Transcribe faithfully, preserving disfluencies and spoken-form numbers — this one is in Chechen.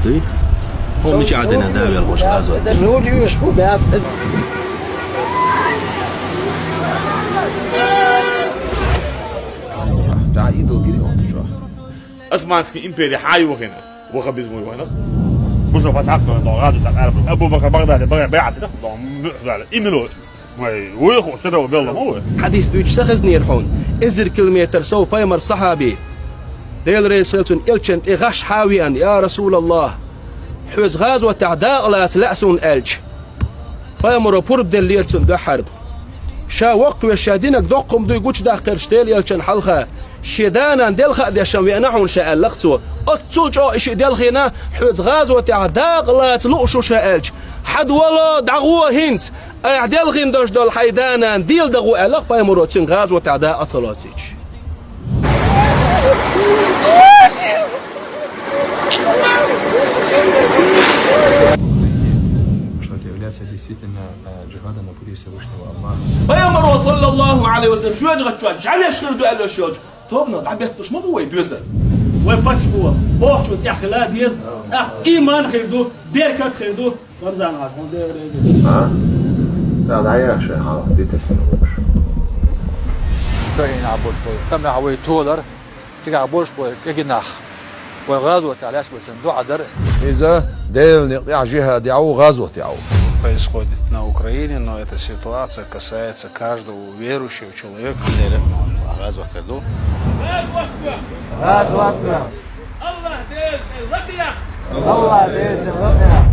Дуй. Хьо мича Ӏа дина, да велхуш гӀазот? Османский империя хьайохина. Ваха безмой вайнах. Буза патхьакъ дон гӀазот тӀакъараб. Абу Бакр Багъдади багъа бегӀат дина. Дон бихзала. Имило. Вай, вуй ху, цӀера белла ма вай. Хьадис дуьйцуш ца хезнера хьуна. Эзар километр сов пайхамар сахьаби. Дела реза хила цунна, элчан тӀе гӀаш хьавеана: «Я Расулаллах, хьоьца гӀазотехь дакъа лаца лаьа суна», — аьлча, пайхамаро пурба деллера цунна дуьххьара. Ша воккхавеш, ша динаг доккхум дуй гучудаккхарш Делан элчан хьалха, шен да-нана делха а дешан веана хьуна ша, аьлла-кх цо. Оццул чӀогӀа и шиъ делхийна, хьоьца гӀазотехь дакъа лаца лууш ву ша аьлча, хьада вало, дӀагӀо хӀинца, айхьа делхийна долуш долу хьайн да-нана дийла дагӀо, аьлла-кх пайхамаро цуьнга гӀазотехь дакъа ца лоцийча. Что это является действительно, э, джихадом на пути Всевышнего Аллаха. Пайхамаро, саллаллаху алейхи ва саллям, шоьжа гӀаччо жӀалеш хир ду аьлла йолчу тобанах дӀабетташ ма бу вай доьзал. Вай паччахьо бохучун тӀехь хила деза, тӀаккха иман хир ду, беркат хир ду. Рамзан-Хьаьжа, хьуна Дела реза. А? Да, да, я шайн хьалха дитасина лууш. Украинехь болуш болу къамехь вай толар, цигахь болуш болу кегий нах вайн гӀазотехь лаьцна болчун дуӀа дар. Иза Делан некъа тӀехь жихӀад яхьу, гӀазот яхьу. Происходит на Украине, но эта ситуация касается каждого верующего человека. ГӀазот хир ду. ГӀазот! ГӀазот! Аллах Делан цӀе лакхаяхь! Аллах Делан цӀе лакхаяхь!